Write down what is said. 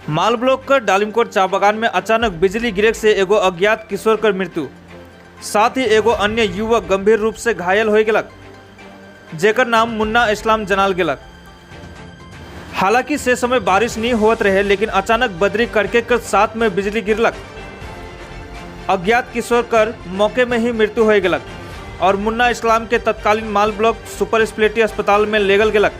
माल ब्लॉक कर डालिमकोट चा बागान में अचानक बिजली गिरे से एगो अज्ञात किशोर कर मृत्यु, साथ ही एगो अन्य युवक गंभीर रूप से घायल हो गेलक, जेकर नाम मुन्ना इस्लाम जनाल गेलक। हालांकि से समय बारिश नहीं होत रहे, लेकिन अचानक बदरी कड़के के साथ में बिजली गिरलक। अज्ञात किशोर कर मौके में ही मृत्यु हो गेलक और मुन्ना इस्लाम के तत्कालीन माल ब्लॉक सुपर स्पेशलिटी अस्पताल में लेगल गेलक।